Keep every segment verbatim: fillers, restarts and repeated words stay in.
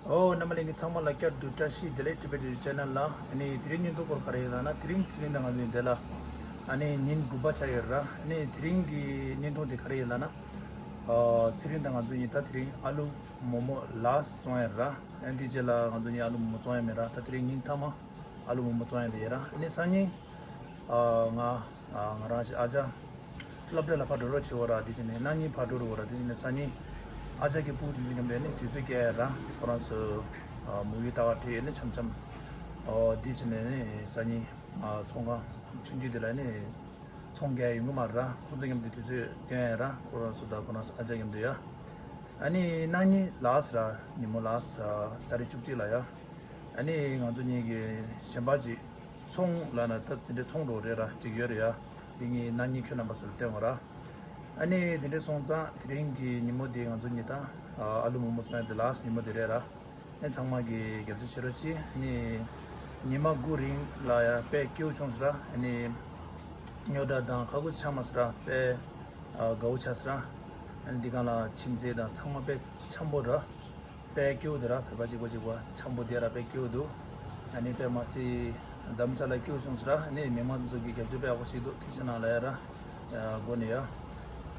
ཨོ། རྣམ་པ་ལྷན་རྒྱས་ཚང་མ་ལ་བསྐྱར་དུ་བཀྲ་ཤིས་བདེ་ལེགས། Tibet Channel ལ། ཨ་ནི་དེ་རིང་བརྙན་ཐུང་སྐོར་ག་རེ་ཡིན་ལབ་ན། དེ་རིང་ཚེ་རིང་དང་ང་ཚོ་འདི་ལ་ཨ་ནི་ཉིན་དགུ་པ་ཆགས་ཡོད་ར། ཨ་ནི་དེ་རིང་གི་བརྙན་ཐུང་དེ་ག་རེ་ཡིན་ལབ་ན། ཨ། ཚེ་རིང་དང་ང་ཚོ་གཉིས་ད་དེ་རིང་ཨ་ལུ་མོག་མོག་ལཱསི་བཙོང་ཡོད་ར། ཨ་ནི་དེ་རྗེས་ལ་ང་ཚོ་གཉིས་ཨ་ལུ་མོག་མོག་བཙོང་ཡ་མེད་ར། ད་དེ་རིང་ཉིན་མཐའ་མ་ཨ་ལུ་མོག་མོག་བཙོང་ཡ་དེ་ཡོད་ར། ཨ་ནི་སང་ཉིན་ཨ། ང་ཨ། ང་རང་ཨ་ཅག་སློབ་གྲྭ་ལ་ཕར་འགྲོ་རོགས་བྱེད་འོ་ར། དེ་བྱས་ནས་གནངས་ཉིན་ཕར་འགྲོ་རོགས་ར། དེ་བྱས་ནས་སང་ཉིན་ཨ་ཅག་གི་སྤུ་གུ་དེ་ཚོ་མཉམ་དུ་ནི་དུས་ཚོད་བསྐྱལ་ཡ་ར། ཁོ་རང་ཚོ་ཨ། མོག་ཡུ་ལྟ་ག་ཁྲིད་ཡས་ནི་འཆམ་འཆམ། ཨོ། དེ་བྱས་ནས་ནི་སང་ཉིན་ཨ། ཚོང་ཁང་ཆུང་ཆུང་དེ་ལ་ནི་ཚོང་རྒྱག་ཡ་ཡོང་གི་མ་རེད་ར། ཁོ་ཚོ་མཉམ་དུ་དུས་ཚོད་བསྟུན་ཡ་ར། ཁོ་རང་ཚོ་དང་ཁོ་རང་ཚོ་ཨ་ཅག་མཉམ་དུ་ཡ། ཨ་ནི་གནངས་ཉིན་ལཱསི་ར། ཉིན་མོ་ལཱསི་ཨ། ཏ་རིག་བཅུ་གཅིག་ལ་ཡ། ཨ་ནི་ང་ཚོ་གཉིས་ཀྱི་གཞན་པ་ཅིག་ཚོང་ལབ་ན་ད་དེ་འདྲའི་ཚོང་འགྲོ་རེད་ར། འགྲིག་ཡོད་རེད་ཡ། འདི་ངས་གནངས་ཉིན་ཁྱོད་རྣམ་པ་ཚོ་ལ་སྟོན་དགོས་ར། ཨ་ནི་དེ་འདྲའི་སོང་ཙང་དེ་རིང་གི་ཉིན་མོ་དེ་ང་ཚོ་གཉིས་ད་ཨ་ལུ་མོག་མོག་བཙོང་ཡ་དེ་ལཱསི་ཉིན་མོ་དེ་རེད་ར། ཨ་ནི་ཚང་མ་གིས་རྒྱབ་སྐྱོར་བྱེད་རོགས་གྱིས། ཨ་ནི་ཉི་མ་དགུ་རིང་ལ་ཡ་དཔེ་སྐྱིད་པོ་བྱུང་སོང་ར། ཨ་ནི་རྙོག་དྲ་དང་ཁག་ཁུར་ཆགས་མ་སོང་ར། དཔེ་ཨ། དགའ་པོ་ཆགས་སོང་ར། ཨ་ནི་འདི་གང་ལ་ཁྱིམ་མཚེས་དང་ཚང་མ་དཔེ་འཆམ་པོ་ར། དཔེ་སྐྱིད་པོ་འདུག་ར། བོད་པ་གཅིག་པ་གཅིག་པ་འཆམ་པོ་བསྡད་ར། དཔེ་སྐྱིད་པོ་འདུག་ཨ་ནི་དཔེ་མ་སྲིད་དམ་ཚ་ལ་སྐྱིད་པོ་བྱུང་སོང་ར། ཨ་ནི་མི་མང་ཚོ་གི་རྒྱབ་སྐྱོར་དཔེ་ཡག་པོ་ཞིག་འདུག་ཐུགས་རྗེ་གནང་ལབ་ཡ་ར། ཨ། སྒོ་ནས་ཡ།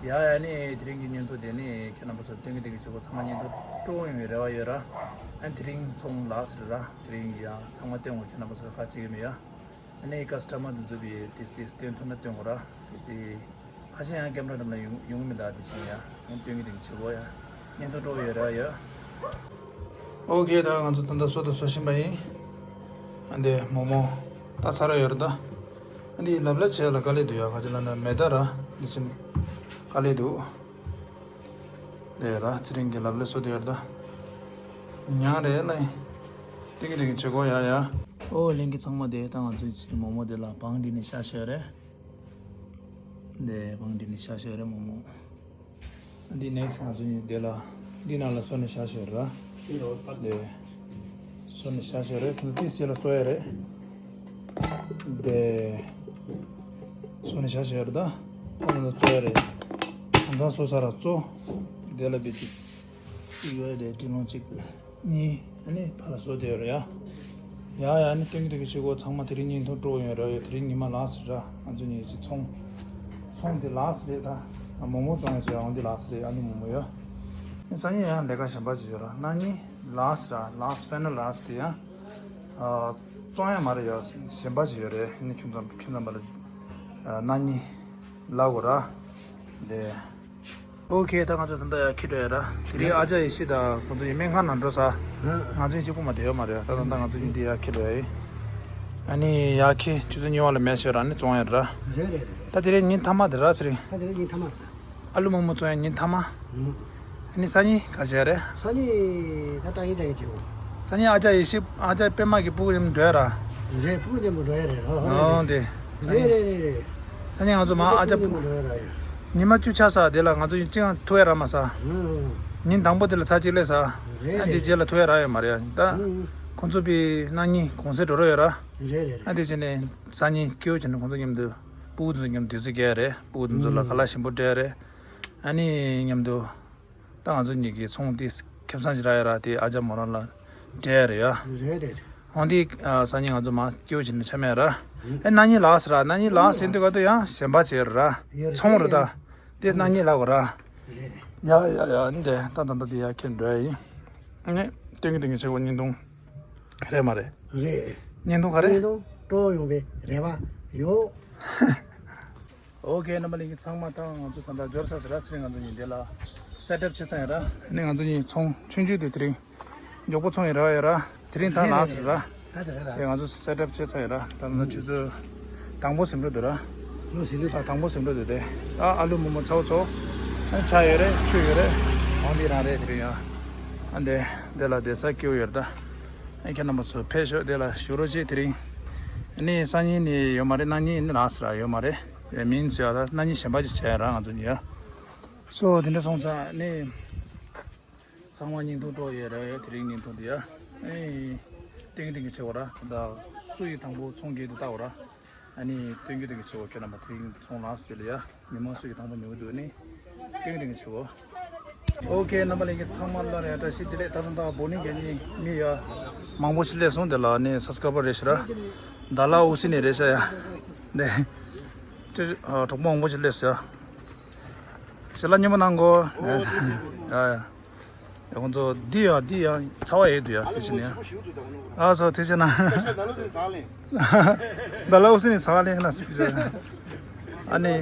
ཡ་ཡ། ཨ་ནི་དེ་རིང་གི་བརྙན་ཐུང་དེ་ནི་ཁྱེད་རྣམ་པ་ཚོར་སྟོན་གི་སྟོན་གི་བྱེད་སྒོ་ཚང་མ་བརྙན་ཐུང་སྤྲོ་པོ་ཡོང་བའི་རེ་བ་ཡོད་ར། ཨ་ནི་དེ་རིང་ཚོང་ལཱསི་རེད་ར། དེ་རིང་ཡ་ཚང་མ་སྟོན་དགོས། ཁྱེད་རྣམ་པ་ཚོར་ཁག་ཆེ་གི་མེད་ཡ། ཨ་ནི་ཀ་སི་ཊ་མར་དེ་ཚོ་བི་ཏིས་ཏིས་སྟོན་ཐུབ་ན་སྟོན་དགོས་ར། ཏིས་ཏིས་ཁ་ཤས་ཡང་ཀེམ་ར་འགྲམ་ལ་ཡོང་ཡོང་གི་མི་འདུག་དེ་བཞིན་ཡ། ཡང་སྟོན་གི་སྟོན་གི་བྱེད་དགོས་ཡ། བརྙན་ཐུང་སྤྲོ་པོ་ཡོད་ར་ཡ། ཨོ་ཁེ། ད་ང་ཚོ་ད་ལྟ་བཟོ་དང་བཟོ་བཞིན་པ་ཡིན། ཨ་འདི་མོག་མོག་ད་ཚར་བ་ཡོད་ར་ད། ཨ་འདི་ལབ་ལབ་བྱས་ལ་དཀའ་ལས་འདུག་ཡ། ག་ཅི་ལབ་ན་མེ་ད་ར་འདི་ཕྱིན་དཀའ་ལས་འདུག་དེ་ཡོད་ར། ཚེ་རིང་གི་ལབ་ལེ་བཟོ་དེ་ཡོད་ར་ད། མྱང་རེད་ལ། ཏིང་གི་ཏིང་གི་བྱེད་སྒོ་ཡ་ཡ། ཨོ་ལྷན་རྒྱས་ཚང་མ། དེ་ད་ང་ཚོའི་ཚེ་མོག་མོག་དེ་ལ་བང་སྒྲིག་ནས་བཞག་བཞག་རེད། དེ་བང་སྒྲིག་ནས་བཞག་བཞག་རེད་མོག་མོག་འདི་ནེག་སི་ང་ཚོ་གཉིས་དེ་ལ་འདི་ནང་ལ་བཟོ་ནས་བཞག་བཞག་ར། དེ་བཟོ་ནས་བཞག་བཞག་རེད། ཁྱོད་ཏིས་ཅེ་ལ་བཟོ་ཡ་རེད། དེ་བཟོ་ནས་བཞག་བཞག་རེད་ད། ཁོ་ན་ལ་བཟོ་ཡ་རེད། ང་ཚང་བཟོ་ས་ར་བཟོ། དེ་ལ་བི་ཅིག་ཅིག་ཡོད་དེ་དྲི་ལོང་གཅིག་གཉིས། ཨ་ནི་ཕར་ལ་བཟོ་དེ་ཡོད་ར་ཡ། ཡ་ཡ། ཨ་ནི་སྟོན་གི་སྟོན་གི་བྱེད་སྒོ་ཚང་མ་དེ་རིང་བརྙན་ཐུང་སྤྲོ་ཡོང་ར་ཡོད། དེ་རིང་ཉི་མ་ལཱསི་རེད་ར། ང་ཚོ་གཉིས་ཀྱི་ཚོང་ཚོང་དེ་ལཱསི་རེད་ད། མོག་མོག་བཙོང་ཡ་ཅིག་ཡོང་དེ་ལཱསི་རེད། ཨ་ནི་མོག་མོག་ཡ། ཨ་ནི་སང་ཉིན་ཡང་ལས་ཀ་གཞན་པ་ཅིག་ཡོད་ར། གནངས་ཉིན་ལཱསི་ར། ལཱསི་ཕའི་ནལ་ལཱསི་དེ་ཡང་ཨ་བཙོང་ཡ་མ་རེད་ཡ། གཞན་པ་ཅིག་ཡོད་རེད། ཨ་ནི་ཁྱོད་ཚང་ཁྱོད་ཚང་པ་ལ་ཨ་གནངས་ཉིན་ལབ་དགོས་ར། དེ། ཨོ་ཁེ། ད་ང་ཚོ་ད་ལྟ་ཡར་འཁྱེར་འགྲོ་ཡ་ར། དེ་རིང་ཨ་ཅག་ཡེ་ཤེས་དང་ཁོང་ཚོ་ཡི་སྨན་ཁང་ནང་འགྲོ་ས། ང་ཚོ་གཅིག་པུ་མ་བསྡད་ཡོད་མ་རེད། ད་ད་ལྟ་ང་ཚོ་གཉིས་འདི་ཡར་འཁྱེར་འགྲོ་ཡ་ཡིན། ཨ་ནི་ཡར་འཁྱེར་ཆུ་ཚོད་གཉིས་པ་ལ་མེ་ཤོར་ར། ཨ་ནི་བཙོང་ཡ་ར། རེད་རེད་རེད། ད་དེ་རིང་ཉིན་མཐའ་མ་དེ་ར་ཚེ་རིང་། ད་དེ་རིང་ཉིན་མཐའ་མ་རེད་ད། ཨ་ལུ་མོག་མོག་བཙོང་ཡ་ཉིན་མཐའ་མ། ཨ་ནི་སང་ཉིན་ག་རེ་བྱེད་ཡ་རེད། སང་ཉིན་ད་ཏག་ཡིན་ཏག་ཡིན་བྱེད་དགོས། སང་ཉིན་ཨ་ཅག་ཡེ་ཤེས་ཨ་ཅག་པད་མ་གི་སྤུ་གུ་མཉམ་འགྲོ་ཡ་ར། རེད། སྤུ་གུ་མཉམ་པོ་འགྲོ་ཡ་རེད་ར། ཨོ་དེ། རེད་རེད་རེད་རེད། སང་ཉིན་ང་ཚོ་མ་ཨ་ཅག་སྤུ་གུ་མཉམ་པོ་འགྲོ་ཡ་ར་ཡ། ཉི་མ་བཅུ་ཆགས་ས་དེ་ལ་ང་ཚོ་གཅིག་ཡང་ཐུག་ཡ་རག་མ་སོང་། ཨང་། ཉིན་དང་པོ་དེ་ལ་ཚར་གཅིག་སླེབས་ས། རེད་ཨ་འདི་རེད། རྗེས་ལ་ཐུག་ཡ་རག་ཡོད་མ་རེད་ཡ། ད་ཨང་། ཁོང་ཚོ་པའི་གནངས་ཉིན་གུང་སེང་འགྲོ་རོགས་ཡོད་ར། རེད་རེད་རེད། ཨ་འདི་བྱས་ནས་སང་ཉིན་སྐྱིད་པོ་བྱས་ནས་ཁོང་ཚོ་མཉམ་དུ་སྤུ་གུ་དེ་ཚོ་མཉམ་དུ་དུས་ཚོད་བསྐྱལ་ཡ་རེད། སྤུ་གུ་དེ་ཚོ་ལ་ཨང་། ཁ་ལག་ཞིམ་པོ་སྤྲད་ཡ་རེད། ཨ་ནི་མཉམ་དུ། ད་ང་ཚོ་གཉིས་ཀྱི་ཚོང་དེ་ཁེ་བཟང་ཞིག་རག་ཡ་ར། དེ་ཨ་ཅག་མོ་རང་ལ་སྤྲད་ཡ་རེད་ཡ། རེད་རེད། འོན་ཏེ་ཨ་སང་ཉིན་ང་ཚོ་མ་སྐྱིད་པོ་བྱས་ནས་འཆམ་ཡ་ར། ཨེ་གནངས་ཉིན་ལཱསི་ར། གནངས་ཉིན་ལཱསི་ཡིན་དུས་ག་དུས་ཡང་གཞན་པ་བྱེད་ར། ཡོད་རེད། ཚོང་རེད་ད། དེ་གནངས་ཉིན་ལཱསི་ར། རེད་རེད། ཡ་ཡ་ཡ། འདི་ད་ད་ད་དེ་ཡ་ཁྱེར་འགྲོ་ཡ་ཡིན། ཨ་ནི་སྟོན་གི་སྟོན་གི་བྱེད་སྒོ་བརྙན་ཐུང་། རེད་མ་རེད། རེད། བརྙན་ཐུང་ག་རེ། བརྙན་ཐུང་སྤྲོ་ཡོང་བའི་རེ་བ་ཡོད། ཨོ་ཁེ། རྣམ་པ་ལྷན་རྒྱས་ཚང་མ། ད་ང་ཚོ་ད་ལྟ་འབྱོར་ཚར་ཟེར་ར། ཚེ་རིང་ང་ཚོ་གཉིས་འདི་ལ་སེ་ཊབ་བྱེད་ཚར་ཡིན་ར། ཨ་ནི་ང་ཚོ་གཉིས་ཚོང་ཆུང་ཆུང་དེ་དེ་རིང་མགྱོགས་པོ་ཚོང་ཡིན་ར་ཡོད་ར། དེ་རིང་ད་རེད་ལཱསི་རེད་རེད་ར། ད་དེ་རེད་ར། དེ་ང་ཚོ་སེ་ཊབ་བྱེད་ཚར་ཡིན་ར། ད་ལྟ་ཆུ་ཚོད་དང་པོ་ཟིན་འགྲོ་འདུག་ར། ལོ་ཟིན་འགྲོ། ད་དང་པོ་ཟིན་འགྲོ་འདུག་དེ། ད་ཨ་ལུ་མོག་མོག་ཚ་བོ་ཚོ། ཨ་ཆ་ཡོད་རེད། ཆུ་ཡོད་རེད། འོང་འདི་རང་རེད། དེ་རིང་ཡ། ཨ་འདི་འདི་ལ་བསྡད་ས་སྐྱིད་པོ་ཡོད་རེད་ད། ཨ་ཁྱེད་རྣམ་པ་ཚོ་ཕེབས་ཤོག་དེ་ལ་བཞུགས་རོགས་བྱེད། དེ་རིང་ཨ་ནི་སང་ཉིན་ནི་ཡོད་མ་རེད། གནངས་ཉིན་ནི་ལཱསི་ར་ཡོད་མ་རེད། དེ་མིན་ཟེར་ཡ་ད་གནངས་ཉིན་གཞན་པ་ཅིག་བྱས་ཡ་ར། ང་ཚོ་གཉིས་ཡ། སོ་དེ་འདྲ་སོང་ཙང་ནི། ཚང་མ་བརྙན་ཐུང་སྤྲོ་ཡོད་ར་ཡ། དེ་རིང་བརྙན་ཐུང་འདི་ཡ། ཨེ། ཏིང་ཏིང་གི་ཆེ་བ་ར། ད་སུ་ཡི་དང་པོ་ཚོང་རྒྱག་དུ་ལྟ་བ་ར། ཨ་ནི་ཏིང་ཏིང་གི་ཆེ་བ་ཁྱོད་རྣམ་པ་དེ་རིང་ཚོང་ལཱསི་དེ་ལ་ཡ། མི་མང་སུ་ཡི་དང་པོ་ཉོ་གི་འདུག་ནི། ཏིང་ཏིང་གི་ཆེ་བ། ཨོ་ཁེ། རྣམ་པ་ལྷན་རྒྱས་ཚང་མ་ལ་ཡང་བཀྲ་ཤིས་བདེ་ལེགས། ད་དུང་ད་བོ་ནི་ག་ནི་མི་ཡ་མང་པོ་ཞིག་སླེབས་སོང་། དེ་ལ་ནི་སབ་སི་ཀ་རའེ་བར་རེ་ཞིག་ར། ད་ལ་ཨུ་སི་ནི་རེ་ཤ་ཡ། ནི་གྲོགས་པོ་མང་པོ་ཞིག་སླེབས་སོང་ཡ། ཞལ་ལག་མཉེས་པོ་གནང་གོ། ཡ་ཡ། ཡ་ཁོང་ཚོ་འདི་ཡ་འདི་ཡ་ཚ་བ་ཡོད་དུ་ཡ་དེ་ཕྱིན་ནི་ཡ། ཨ་སོ་དེ་ཕྱིན་ན། ད་ལ་ཨུ་སི་ནི་ཚ་བ་ལེན་ན་སུ་ཕྱིན། ཨ་ནི།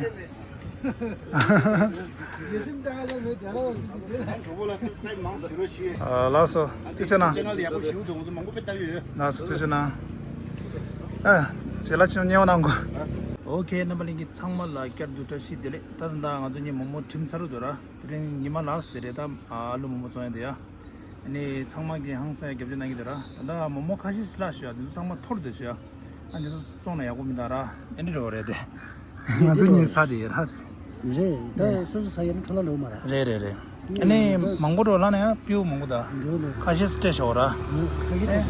ལགས་སོ། ཐུགས་རྗེ་གནང་། ལགས་སོ། ཐུགས་རྗེ་གནང་། ཞལ་ལག་ཆུང་མཉེས་པོ་གནང་གོ། ཨོ་ཁེ། རྣམ་པ་ལྷན་རྒྱས་ཚང་མ་ལ་བསྐྱར་དུ་བཀྲ་ཤིས་བདེ་ལེགས། ད་ད་ང་ཚོ་གཉིས་མོག་མོག་ཁྲིམས་ཚར་འདུག་ར། དེ་རིང་ཉི་མ་ལགས་སོ་དེ་རེད། ད་ཨ་ལུ་མོག་མོག་བཙོང་ཡ་དེ་ཡ། ཨ་ནི་ཚང་མ་གིས་ཧང་སང་རྒྱབ་སྐྱོར་གནང་གི་འདུག་ར། ད་ལྟ་མོག་མོག་ཁ་ཤས་ཤིག་ལ་ཞུ་ཡ། འདི་ཚོ་ཚང་མ་འཐོར་བསྡད་ཤག་ཡ། ཨ་འདི་ཚོ་བཙོང་ན་ཡག་པོ་མི་འདུག་ར། ཨེ་འདྲ་འགྲོ་བ་རེད་དེ། ང་ཚོ་གཉིས་ཟ་དེ་ཡོད་ར། རེད། ད་སོ་སོ་ཟ་ཡ་ན་འཕྲོ་བརླག་འགྲོ་མ་ར། རེད་རེད་རེད། ཨ་ནི་མང་པོ་འགྲོ་ལ་ནི་ཡང་སྤྲོད་མང་པོ་ད། འགྲོ་འགྲོ། ཁ་ཤས་སྤྲད་ཤོག་ར། ཁ་ཤས་སྤྲད།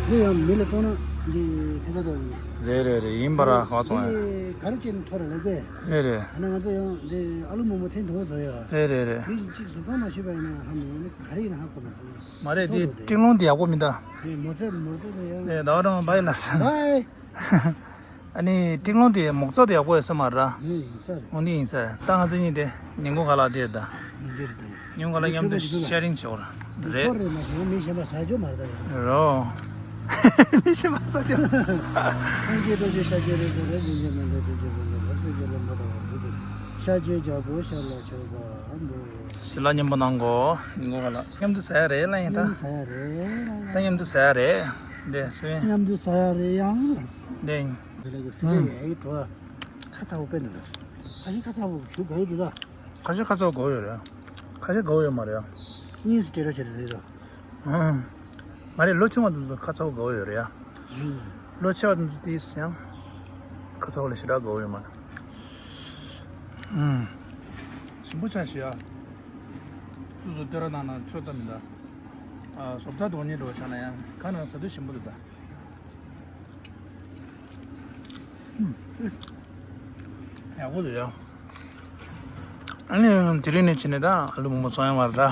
འདི་ཡང་མི་ལ་བཙོང་ན་འདི་ཕན་ཆ་འདུག་རེད་རེད་རེད། ཡིན་པ་ར། ག་བཙོང་ཡ། འདི་ག་རེ་བྱས་ནས་འཐོར་ར་ལས་དེ། རེད་རེད། ཨ་ན་ང་ཚོ་ཡང་འདི་ཨ་ལུ་མོག་མོག་ཐེངས་དང་པོ་བཟོ་ཡ། རེད་རེད་རེད། མི་གཅིག་བཟོ་སྟངས་མ་ཤེས་པ་ཡིན་ན་ཧ་མི་གོ། ནི་ག་རེ་ཡིན་ན་ཧ་གོ་མ་སོང་། མ་རེད། འཐོར་འདི་འགྲོ་རེད། ཀྲིང་ལུང་འདི་ཡག་པོ་མི་འདུག་དེ་མོ་ཙེ་མོ་ཙེ་དེ་ཡང་། ཨེ་ཟླ་བ་རང་བའི་ལ་ས། བའི། ཨ་ནི་ཀྲིང་ལུང་དེ་མོག་བཙོང་དེ་ཡག་པོ་ཡོད་ས་མ་རེད། ཨེ་ཡིན་ས་རེད། འོ་འདི་ཡིན་ས་རེད། ད་ང་ཚོ་གཉིས་དེ་ཉིན་གུང་ག་ལ་དེ་ད། འདིར་དེ། ཉིན་གུང་ག་ལ་མཉམ་དུ་ཤེ་རིང་བྱེད་འོ་ར། རེད། ཐོར་རེད་མ་ཤེས་མི་གཞན་པ་ཟ་རྒྱུ་མ་རེད་ད་ཡང་། རོ། མི་གཞན་པ་ཟ་རྒྱུ། སངས་རྒྱས་རྡོ་རྗེ་ཤཱཀྱའི་རིགས་སུ་རེད། སྙིང་རྗེ་མེད་པའི་ཐུགས་རྗེ་ཀུན་ལས་སུ་ཞི་ལྷུན་པོ་ལྟ་བུ་འདི་དེ། ཤཱཀྱའི་རྒྱལ་པོ་ཞལ་ལ་མཆོད་པ་འབུལ། ཞལ་ལག་མཉེས་པོ་གནང་གོ། ཉིན་གུང་ག་ལ་མཉམ་དུ་ཟ་ཡ་རེད་ལ་ཡིན་ད། མཉམ་དུ་ཟ་ཡ་རེད། ད་མཉམ་དུ་ཟ་ཡ་རེད། འདི་སུ་ཡིན། མཉམ་དུ་ཟ་ཡ་རེད་ཡང་ལ། འདི་ཡིན། འདི་ལ་གི་སི་པེ་ཡའི་བྲོ་བ་ཁ་ཚ་བོ་དཔེ་འདི་ལ། ཁ་ཤས་ཁ་ཚ་བོ་ཞུ་ག་ཡི་འདུག་ད། ཁ་ཤས་ཁ་ཚ་བོ་གོ་ཡོད་རེད། ཁ་ཤས་གོ་ཡོད་མ་རེད། གཉིས་སུ་སྤྲད་རོགས་བྱེད་རེད་ད། ཨང་། མ་རེད། ལོ་ཆུང་བ་དེ་ཚོ་ཁ་ཚ་བོ་དགའ་བོ་ཡོད་རེད་ཡ། ཨང་། ལོ་ཆེ་བ་དེ་ཚོ་དེས་ཡང་ཁ་ཚ་བོ་ལ་ཞེ་དྲག་དགའ་བོ་ཡོད་མ་རེད། ཨང་། ཞིམ་པོ་ཆགས་ཤག་ཡ། སོ་སོ་སྟོད་ར་ནང་ན་ཆོ་ད་མི་འདའ། ཨ་བཟོ་ལྟ་དོ་ནི་འགྲོ་ཆ་ན་ཡང་ཁ་ནང་ཟ་དུས་ཞིམ་པོ་འདུག་ད། ཨང་། ཡག་པོ་འདུག་ཡ། ཨ་ནི་དེ་རིང་ནས་བྱས་ནས་ད་ཨ་ལུ་མོག་མོག་བཙོང་ཡ་མ་རེད་ད།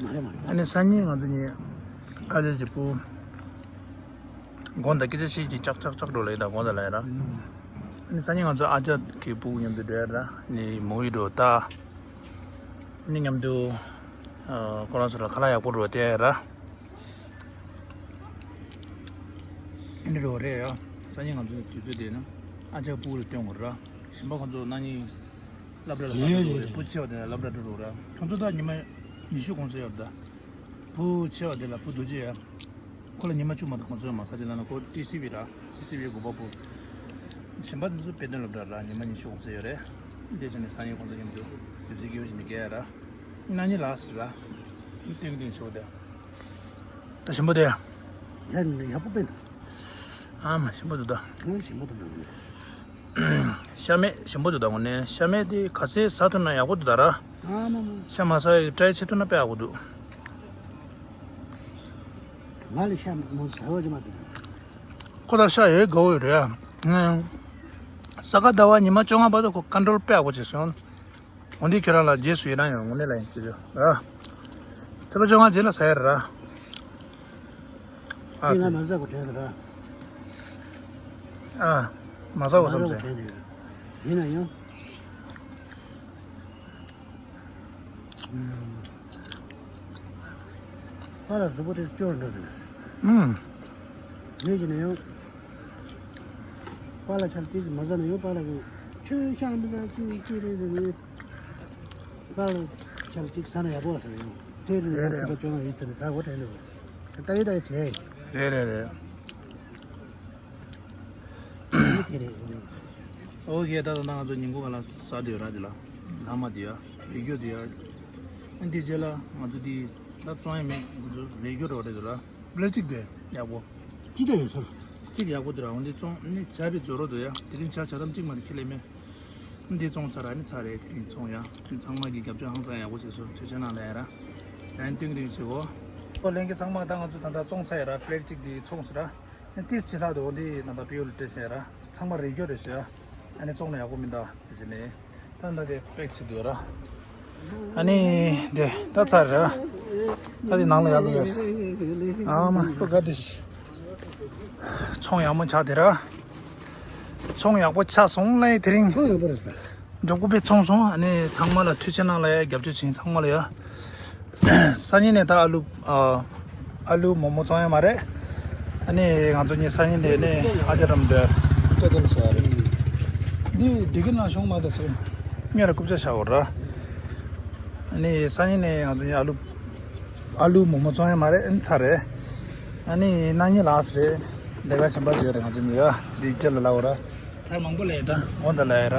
མ་རེད་མ་རེད། ཨ་ནི་སང་ཉིན་ང་ཚོ་གཉིས་ཨ་ཅག་གི་བུ་དགོང་དག་སྐད་ཆ་བཤད་ཀྱི་ཅག་ཅག་ཅག་འགྲོ་ལེ་ད་དགོང་དག་ལ་ཡ་ར། ཨ་ནི་སང་ཉིན་ང་ཚོ་ཨ་ཅག་གི་བུ་མཉམ་དུ་འགྲོ་ཡ་ར། ནི་མོ་ཡི་འགྲོ་ད། ཨ་ནི་མཉམ་དུ་ཁོ་རང་ཚོ་ལ་ཁ་ལག་ཡག་པོ་འགྲོ་སྟེར་ཡ་ར། ཨ་ནི་རོ་རེད་ཡ། སང་ཉིན་ང་ཚོ་དུས་ཚོད་དེ་ན་ཨ་ཅག་བུ་ལ་སྟོན་དགོས་ར། གཞན་པ་ཁོ་ཚོ་ན་ནིང་སློབ་གྲྭ་ལ་ཕར་འགྲོ་རེད། བུ་ཆེ་བ་དེ་ན་སློབ་གྲྭ་འགྲོ་ར། ཁོ་ཚོ་ད་ཉི་མ་ཉི་ཤུ་གུང་སེང་ཡོད་ད། བུ་ཆེ་བ་དེ་ལ་བུ་རྡོ་རྗེ་ཡ། ཁོ་ལ་ཉི་མ་བཅུ་མ་གཏོགས་གུང་སེང་ཡོད་མ། ཁ་ཅིག་ན་ན་ཁོ་ཏི་སི་ཝི་ར། ཏི་སི་ཝི་དགོན་པ་བུ། གཞན་པ་དེ་ཚོ་དཔེ་སྟོན་སློབ་གྲྭ་ར་ཉི་མ་ཉི་ཤུ་གུང་སེང་ཡོད་རེད། འདི་བྱས་ནས་སང་ཉིན་ཁོང་ཚོ་མཉམ་དུ་དུས་ཚོད་སྐྱིད་པོ་ཞིག་ནས་བསྐྱལ་ཡ་ར། ན་ནིང་ལགས་སོ་ར། ཏིང་ཏིང་ཆེ་བ་དེ། ད་ཞིམ་པོ་དེ། ཡ་ནི་ཡག་པོ་དཔེ་འདུག་ཨ་མ་ཞིམ་པོ་འདུག་ད། ཨ་ཞིམ་པོ་འདུག་ད། ཤ་མེད་ཞིམ་པོ་འདུག་ད། དངོས་གནས་ཤ་མེད་དེ་ག་ཚོད་ཟ་ཐུབ་ན་ཡག་པོ་འདུག་ད་ར། ཨ་མ་མ། ཤ་མ་ཟ་ཡི་ཀྲའི་བྱེད་ཐུབ་ན་དཔེ་ཡག་པོ་འདུག་ང་ལ་ཤ་མོ་ཟ་བ་ཅི་མ་འདུག་ཁོ་ད་ཤ་ཡོད་དགའ་བོ་ཡོད་རེད་ཡ། ས་ག་ཟླ་བ་ཉི་མ་བཅོ་ལྔ་བར་དུ་ཁོ་ཀོན་ཊོལ་དཔེ་ཡག་པོ་བྱས་སོང་། འོ་འདི་ཁྱོད་རང་ལ་རྗེས་སུ་ཡི་རང་ཡོང་། དངོས་གནས་ལ་ཡིན་ཅི་ཅོ་ར། ཚེས་པ་བཅོ་ལྔ་རྗེས་ལ་ཟ་ཡ་ར། ཨ་ཙི། ང་མ་ཟ་གོ་དྲན་ཟེར་ར། ཨ། མ་ཟ་གོ་བསམ་ཟེར། ཡིན་ན་ཡང་། པཱ་ལགས་གཟུགས་པོ་དེ་སྐྱོ་འགྲོ་གི་ལ། ཨུམ། ངས་ཀྱི་ནས་ཡང་། པཱ་ལགས་ཆར་ཏིས་མ་ཟ་ན་ཡང་པཱ་ལགས་ཀྱི་ཆོས་ཤ་མི་ཟ་ཅི་ཅི་རེད་ཟེར་ནས། པཱ་ལགས་ཆར་ཅིག་ཟ་ན་ཡག་པོ་ཟེར་ཡང་། དེ་རེད་ཡང་ཚིག་པ་ཅོ་མ་ཡིན་ཚེ་ནས་ཟ་གོ་དྲན་འདུག་ལྟ་ཡི་ལྟ་ཡི་བྱས། རེད་རེད་རེད། ཨོ་ཁེ། ད་ད་ང་ཚོ་ཉིན་གུང་ག་ལ་ཟ་དུས་ར་དེ་ལ་ལ་མ་དེ་ཡ་རེ་རྒྱུ་དེ་ཡ། ཨ་འདི་རྗེས་ལ་ང་ཚོ་དེ་ད་བཙོང་ཡ་མེད། ང་ཚོ་རེ་རྒྱུ་རོ་རེད་དེ་ལ་པླེ་སི་ཊིག་དེ་ཡག་པོ། ཅི་ད་ཡོད་ཚོད། གཅིག་ཡག་པོ་དེ་ར་འོན་ཏེ་བཙོང་ནི་བྱ་བའི་རྫོ་རོ་དེ་ཡ། དེ་རིང་བྱ་བྱ་ཐམ་གཅིག་མ་དེ་ཁེ་ལས་མེད། འདི་བཙོང་ཚར་ར་ནི་ཚར་རེད། དེ་རིང་ཚོང་ཡ་ཚང་མ་གི་རྒྱབ་ལྗོངས་ཧང་སང་ཡག་པོ་བྱས་སོང་། ཆོས་ཆོས་ནང་ལ་ཡ་ར་ཡང་ཏིང་ཏིང་བྱེད་གོ། ཨོ་ལྷན་རྒྱས་ཚང་མ་ད་ང་ཚོ་ད་ལྟ་བཙོང་ཚར་ཡ་ར། པླེ་སི་ཊིག་དེ་ཚོང་ཟེར་ར། ཏིས་ཆེ་ལྷག་དོ་འདི་ནང་ད་པིའུ་ལ་སྤྲད་ཟེར་ར། ཚང་མ་རེ་རྒྱུ་རེད་ཟེར་ར། ཨ་ནི་བཙོང་ན་ཡག་པོ་མིན་ད་དེ་ཟེར་ནས། ད་ད་དེ་པེག་བྱེད་དུས་ར། ཨ་ནི་དེ་ད་ཚར་ར། ད་དེ་ནང་ལ་ཡར་ལ་ཡོད། ཨ་མ་ཕུ་ག་དེ་ཤི། ཚོང་ཡག་མོ་ཆགས་དེ་ར། ཚོང་ཡག་པོ་ཆགས་སོང་ལ་དེ་རིང་། ཚོང་ཡག་པོ་རེད་ས། མགྱོགས་པོ་དཔེ་ཚོང་སོང་། ཨ་ནི་ཚང་མ་ལ་ཐུགས་རྗེ་གནང་ལ་ཡ། རྒྱབ་སྐྱོར་བྱིན་ཚང་མ་ལ་ཡ། སང་ཉིན་ནས་ད་ཨ་ལུ་ཨ་ཨ་ལུ་མོག་མོག་བཙོང་ཡ་མ་རེད། ཨ་ནི་ང་ཚོ་གཉིས་སང་ཉིན་དེ་ནས་ཨ་ཅག་རམ་འདྲ་སྐུ་ཚ་དེ་ལ་བྱ་བ་རེད། འདི་འདི་གི་ནང་ཤོང་མ་དང་ཟེར། ངས་ར་རྐུབ་ཆ་བཞག་འོ་ར། ཨ་ནི་སང་ཉིན་ནས་ང་ཚོ་གཉིས་ཨ་ལུ་ཨ་ལུ་མོག་མོག་བཙོང་ཡ་མ་རེད། ཨ་ནི་ཚར་རེད། ཨ་ནི་གནངས་ཉིན་ལགས་རེད། ལས་ཀ་གཞན་པ་བྱེད་རེད། ང་ཚོ་གཉིས་ཡ་འདི་རྗེས་ལ་ལབ་འོ་ར། ཐར་མང་པོ་ལས་ད་འོ་ད་ལས་ར།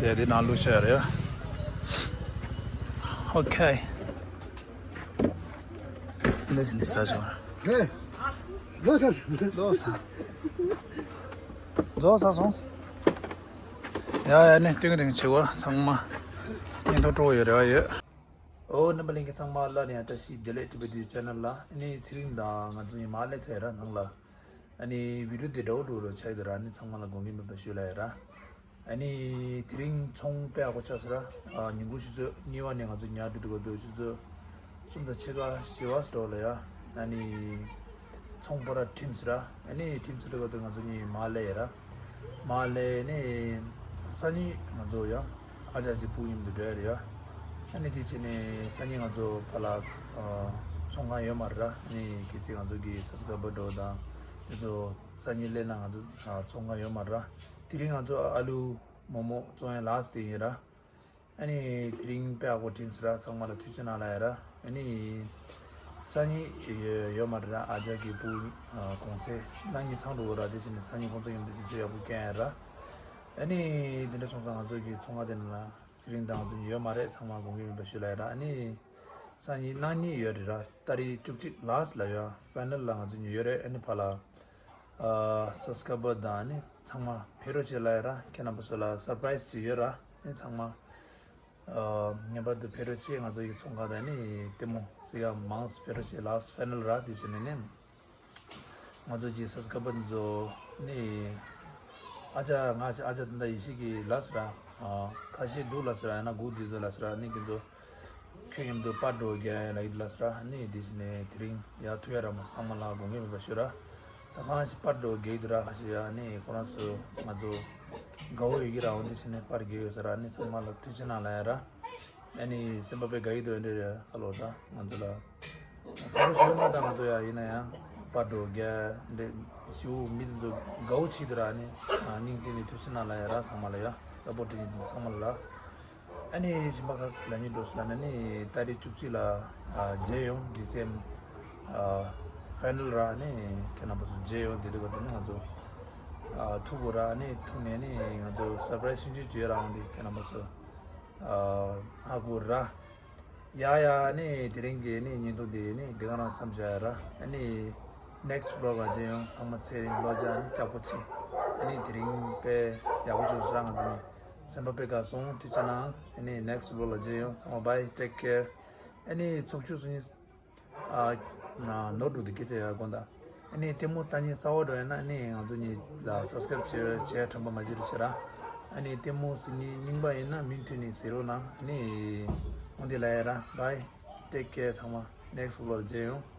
དེ་དེ་ནང་ལུགས་བཤད་རེད། ཨོ་ཁེ། འདི་འདི་ཟ་བྱུང་། རེད། རྫོགས་ཚར་སོང་། རྫོགས་ཚར་སོང་། ཡ་ཡ་ནི་ཏིང་རིང་ཆེ་བ་ཚང་མ་ཉིན་ཐོ་སྤྲོ་ཡོད་རེ་བ་ཡོད། ཨོ་རྣམ་པ་ལྷན་རྒྱས་ཚང་མ་ལ་ནི་ཨ་བཀྲ་ཤིས་བདེ་ལེགས། ཊི་བི་ཊི་ཆེ་ནལ་ལ་ནི་ཚེ་རིང་དང་ང་ཚོ་ཡི་མ་ལས་ཚེ་ར་ནང་ལ། ཨ་ནི་བི་ཌིའོ་དེ་འདྲ་བོ་འགྲོ་རོགས་ཆགས་ཀྱི་འདུག་ར། ཨ་ནི་ཚང་མ་ལ་དགོངས་འགལ་མེད་པ་ཞུ་ལ་ཡ་ར། ཨ་ནི་དེ་རིང་ཚོང་དཔེ་ཡག་པོ་ཆགས་སོང་ར། ཨ་ཉིན་གུང་ཆུ་ཚོད་གཉིས་པ་ནས་ང་ཚོ་ཉལ་འགྲོ་འགྲོ་གི་འདུག་ཆུ་ཚོད་གསུམ་དང་ཕྱེད་ཀ་བཞི་པ་འགྲོ་ལ་ཡ། ཨ་ནི་ཚོང་པ་ར་ཁྲིམས་སོང་ར། ཨ་ནི་ཁྲིམས་སོང་འགྲོ་གི་འདུག་ང་ཚོ་གཉིས་མ་ལས་ཡ་ར། མ་ལས་ནས་སང་ཉིན་ང་ཚོ་ཡ་ཨ་ཅག་ཅིག་སྤུ་མཉམ་དུ་འགྲོ་ཡ་རེད་ཡ། ཨ་ནི་དེ་བྱས་ནས་སང་ཉིན་ང་ཚོ་ཕ་ལ་ཨ་ཚོང་ཁང་ཡོད་མ་རེད་ར། ཨ་ནི་གལ་སྲིད་ང་ཚོ་གི་སབ་སི་ཀ་རའི་བར་འགྲོ་དང་དེ་ཚོ་སང་ཉིན་སླེབས་ན་ང་ཚོ་ཨ་ཚོང་ཁང་ཡོད་མ་རེད་ར། དེ་རིང་ང་ཚོ་ཨ་ལུ་མོག་མོག་བཙོང་ཡ་ལགས་དེ་ཡིན་ར། ཨ་ནི་དེ་རིང་དཔེ་ཡག་པོ་ཁྲིམས་སོང་ར། ཚང་མ་ལ་ཐུགས་རྗེ་གནང་ལ་ཡ་ར། ཨ་ནི་སང་ཉིན་ཡོད་མ་རེད་ར། ཨ་ཅག་གི་སྤུ་གུང་ཚེ་གནངས་ཉིན་ཚང་འགྲོ་གི་ར། དེ་བྱས་ནས་སང་ཉིན་ཁོང་ཚོ་མཉམ་དུ་དུས་ཚོད་ཡག་པོ་བསྐྱལ་ཡ་ར། ཨ་ནི་དེ་འདྲ་སོང་ཙང་ང་ཚོ་གི་ཚོང་ཁང་དེ་ནང་ལ་ཚེ་རིང་དང་ང་ཚོ་གཉིས་ཡོད་མ་རེད། ཚང་མ་དགོངས་འགལ་མེད་པ་ཞུ་ལ་ཡ་ར། ཨ་ནི་སང་ཉིན་གནངས་ཉིན་ཡོད་རེད་ར། ཏ་རིག་བཅུ་གཅིག་ལགས་ལ་ཡ་ཕའི་ནལ་ལ་ང་ཚོ་གཉིས་ཡོད་རེད། ཨ་ནི་ཕ་ལ་ཨ་སབ་སི་ཀ་རའི་བར་དང་ཨ་ནི་ཚང་མ་ཕེབས་རོགས་བྱེད་ལ་ཡ་ར། ཁྱེད་རྣམ་པ་ཚོ་ལ་སར་པ་རའི་སི་ཅིག་ཡོད་ར། ཨ་ནི་ཚང་མ་ཨ་ངེས་པར་དུ་ཕེབས་རོགས་བྱེད། ང་ཚོ་ཡི་ཚོང་ཁང་དང་ཨ་ནི་ལྟད་མོ་གཟིགས་ཡ་མང་ཙམ་ཕེབས་རོགས་བྱེད་ལགས་ཕའི་ནལ་ར། དེ་བྱས་ནས་ནི། ང་ཚོ་གི་སབ་སི་ཀ་རའི་བར་འདི་ཚོ་ནི་ཨ་ཅག་ང་ཅག་ཨ་ཅག་ད་ལྟ་ཡེ་ཤེས་ཀྱི་ལགས་ར། ཨ་ཁ་ཤས་འདུག་ལགས་ར། ཡང་ན་སྒུག་བསྡད་འདུག་ལགས་ར། ནི་ཁྱེད་ཚོ་ཁྱོད་མཉམ་དུ་པར་འདྲ་བོ་རྒྱག་ཡ་ལ་ཡིན་ལགས་ར། ནི་དེ་བྱས་ནས་དེ་རིང་ཡར་ཐུག་ཡ་ར་མ་སོང་། ཚང་མ་ལ་དགོངས་འགལ་མེད་པ་ཞུ་ར། ད་ཁ་ཤས་པར་འདྲ་བོ་རྒྱག་གི་འདུག་ར། ཁ་ཤས་ཡ་ནི་ཁོ་རང་ཚོ་ང་ཚོ་དགའ་བོ་ཡོད་ཀྱི་ར། འོ་དེ་བྱས་ནས་པར་རྒྱག་ཡོད་ས་ར། ནི་ཚང་མ་ལ་ཐུགས་རྗེ་གནང་ལ་ཡ་ར། ཨ་ནི་སེམས་པ་དཔེ་དགའ་ཡི་འདུག་འདྲ་རེད། ཁ་ལོ་ད་ང་ཚོ་ལ་ཁ་ལོ་ཞུ་མ་ད་ང་ཚོ་ཡ་ཡིན་ན་ཡང་པར་འདྲ་བོ་རྒྱག་འདྲ་ཞུ་མི་དེ་ཚོ་དགའ་བོ་བྱེད་འདུག་ར། ཨ་ནི་སྙིང་ཐིག་ནས་ཐུགས་རྗེ་གནང་ལ་ཡ་ར། ཚང་མ་ལ་ཡ་སཔོར་ཊི་ཡིན་ཚང་མ་ལ་ལ། ཨ་ནི་གཞན་པ་ཁག་ལ་ཉིན་འགྲོ་སོང་ལ་ནི་ཏ་རིག་བཅུ་གཅིག་ལ་ཨ་མཇལ་ཡོང་། ཌི་སི་ཨེམ་ཨ་ཕའི་ནལ་ར། ཨ་ནི་ཁྱེད་རྣམ་པ་ཚོ་མཇལ་ཡོང་། དེ་དུས་ག་དེ་ནི་ང་ཚོ་ཨ་ཐུག་གོ་ར། ཨ་ནི་ཐུག་ནས་ནི་ང་ཚོ་སར་པ་རའི་སི་ཆུང་ཆུང་ཅིག་ཡོད་ར། འོང་དེ་ཁྱེད་རྣམ་པ་ཚོ་ཨ་ཧ་གོ་ར། ཡ་ཡ། ནི་དེ་རིང་གི་ནི་བརྙན་ཐུང་འདི་ནི་འདི་ག་རང་མཚམས་བཞག་ཡ་ར། ཨ་ནི་ནེག་སི་ཊི་བི་ལོག་ལ་མཇལ་ཡོང་། ཚང་མ་ཚེ་རིང་བློ་རྒྱ་ནི་ལྕགས་པོ་ཆེ། ཨ་ནི་དེ་རིང་དཔེ་ཡག་པོ་བྱུང་སོང་ར། ང་ཚོ་ནི་སེམས་པ་དཔེ་དགའ་སོང་། ཐུགས་རྗེ་གནང་། ཨ་ནི་ནེག་སི་ཊི་བི་ལོག་ལ་མཇལ་ཡོང་། ཚང་མ་bye, take care. ཨ་ནི་ཚོགས་ཆུ་སོང་ཉིན། ཨ་ནོར་འགྲོ་འདུག་སྐད་ཆ་ཡག་དགོངས་དག་ཨ་ནི་ལྟད་མོ་ལྟ་མཁན་གསར་པ་འགྲོ་ཡོད་ན་ཨ་ནི་ང་ཚོ་གཉིས་ལ་སབ་སི་ཀ་རའིབ་བྱེད་བྱེད་ཁྲམ་པ་མ་བྱེད་རོགས་བྱེད་ར། ཨ་ནི་ལྟད་མོ་གཟིགས་མཁན་རྙིང་པ་ཡིན་ན་མུ་མཐུད་ནས་གཟིགས་རོགས་གནང་། ཨ་ནི་འོང་དེ་ལ་ཡ་ར། bye, take care. ཚང་མ་next vlog ལ་མཇལ་ཡོང་།